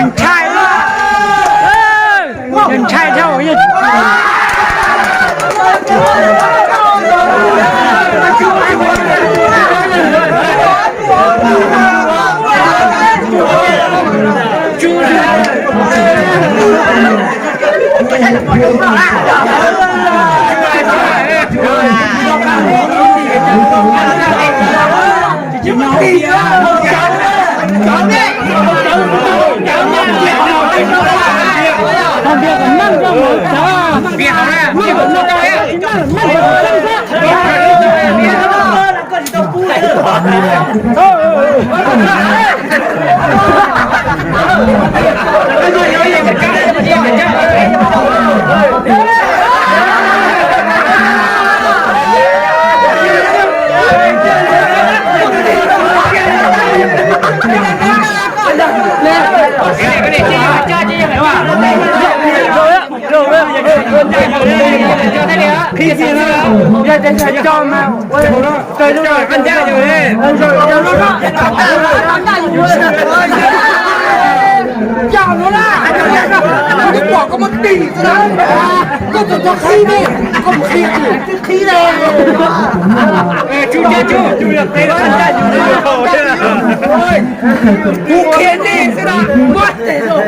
Ntshai, ntshai dhau. Koj tus qhib ne, koj mus qhia tus qhib ne. Kuv qhia nej xwb na, muab tes rau.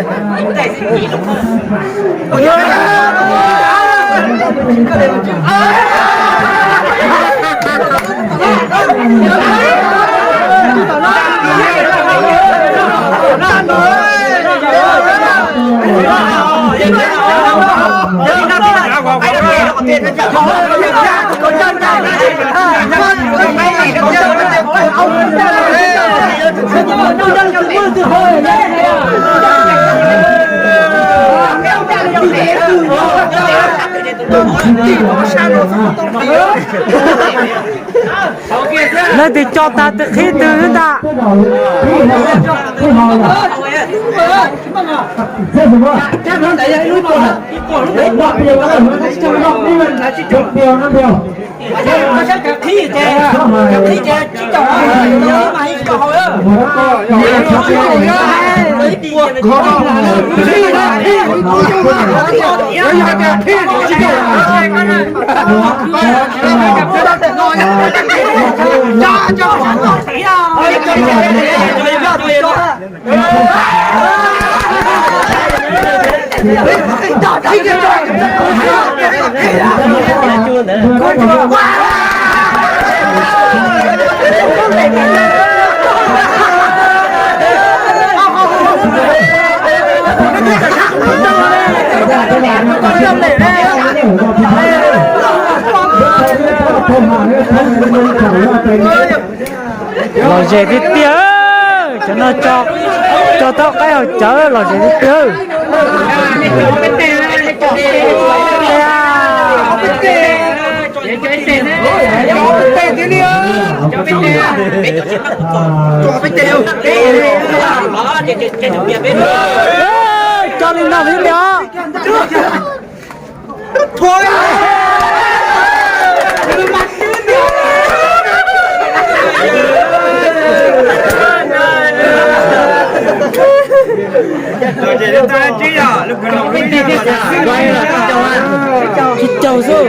Leej twg coj tag twg qhib twg ntag. Lom zem tiag tiag, cov no tso tau qaib haus cawv lom zem tiag tiag. Coj li no li os. Tsis caug xwb.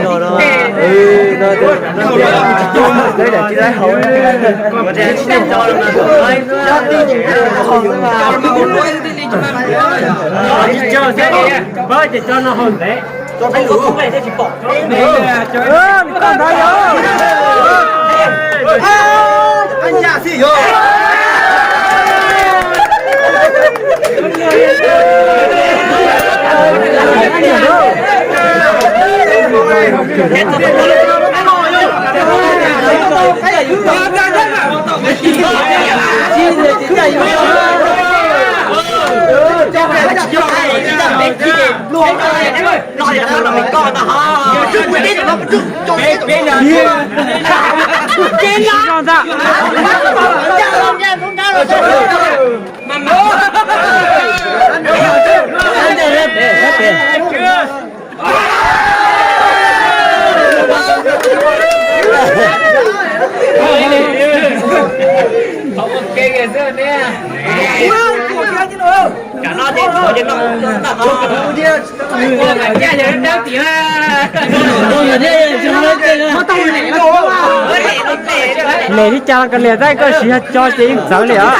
Lem li cas los kawg li, tab koj siv yog co ces yeej txawv li os.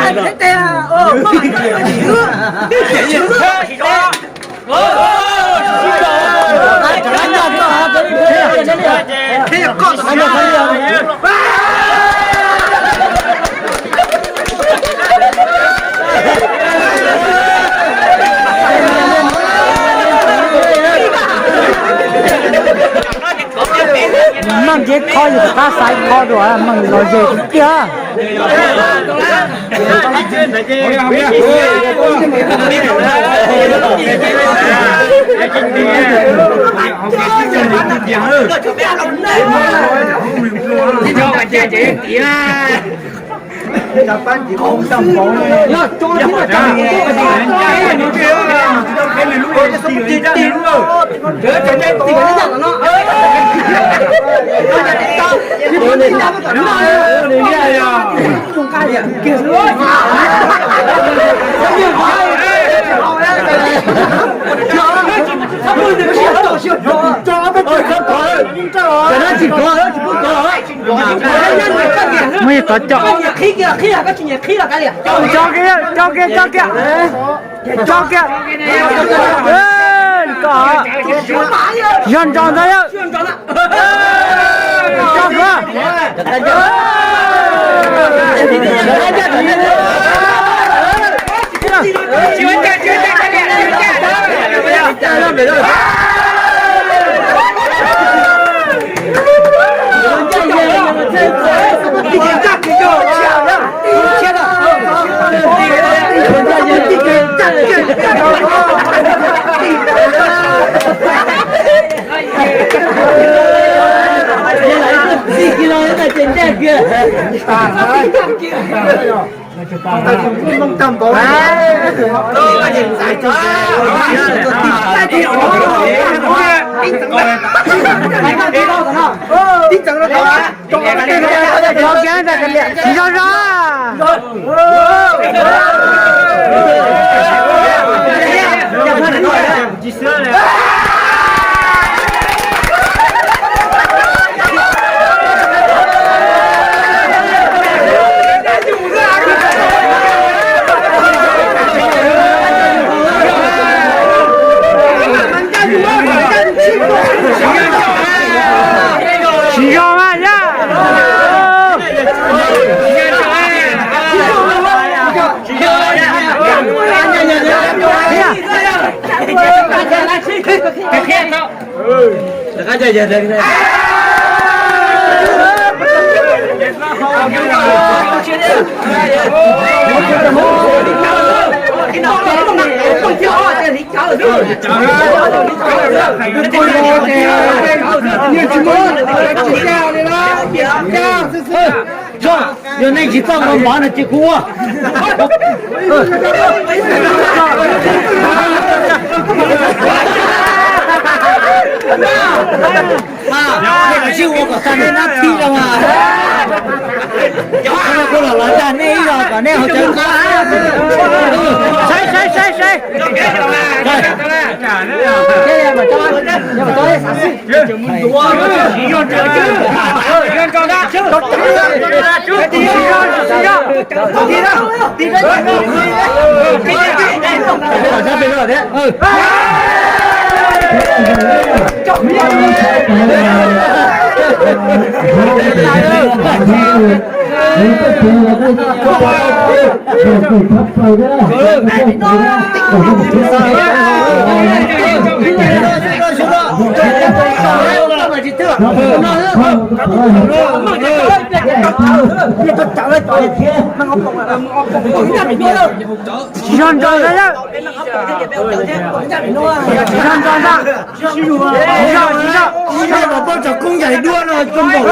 Meej ces kho yus rov qab xaiv kho dua, meej los ze tiag. Muaj ib qhov coj. Coj kiag, coj kiag, coj kiag. Coj kiag. Koj yog nrog ntag yawg. Coj kiag. Siv zog zog. Siv zog mas yog. Yog nej tsis txawj ua mov no ces kuv ua. Nej kav tsij ua kom tag nej nab thib no mas. Kuv los lov tag nej ib los kom nej ho cov qab. Saib saib saib saib. Tsis yog ntsos ntag, tsis yog ntsos ntag. Tsis yog, tsis yog. Poj cov koob yais duab no txog npaum.